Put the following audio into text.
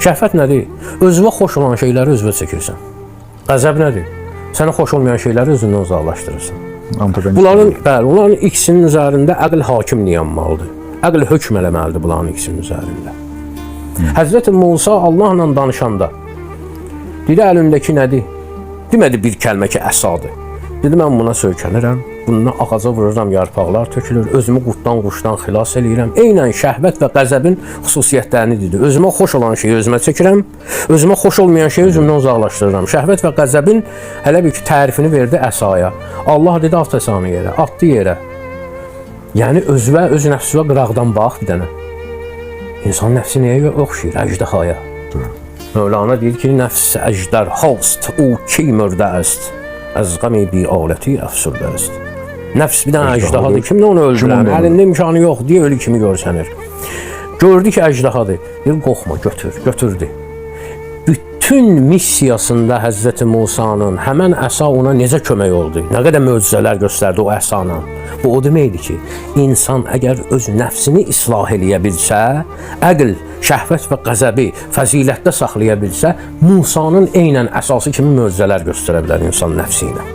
Şəhvət nədir? Özünə xoş olan şeyləri özünə çəkirsən. Qəzəb nədir? Sənə xoş olmayan şeyləri özündən uzaqlaşdırırsan. Antagonist. Bunların, bəli, bunların ikisinin üzərində əql hakim dayanmalıdır. Əql hökm eləməlidir bunların ikisinin üzərində. Həzrəti Musa Allahla danışanda dedi əlindəki nədir? Demədi bir kəlmə ki əsadır. Dedi mən buna söykənirəm, bundan ağaca vururam, yarpaqlar tökülür, özümü qurddan quşdan xilas eləyirəm. Eynən şəhvət və qəzəbin xüsusiyyətlərini dedi. Özümə xoş olan şeyi özümə çəkirəm, özümə xoş olmayan şeyi özümdən uzaqlaşdırıram. Şəhvət və qəzəbin hələ bir ki tərifini verdi əsaya. Allah dedi at əsanı yerə, atdı yerə. Yəni özünə, öz nəfsinə qıraqdan bax bir dənə. İnsan nəfsi nəyə oxşayır? Əjdəhaya. Mövlana deyir ki, nəfs əjdərhast, o ki mürdə est. Az qəmi bi aləti əfsürdə est. Nəfs bir dənə əjdahadır. Kim də onu öldürər? Kim onu Əlində imkanı yox deyə ölü kimi görsənir. Gördü ki, əjdahadır. Deyir, qorxma, götür. Götürdü. Bütün missiyasında Həzrəti Musanın həmən əsa ona necə kömək oldu? Nə qədər möcüzələr göstərdi o əsa ilə. Bu o deməkdir ki, insan əgər öz nəfsini islah eləyə bilsə, əql, şəhvət və qəzəbi fəzilətdə saxlaya bilsə, Musanın eynən əsası kimi möcüzələr göstərə bilər insan nəfsi ilə.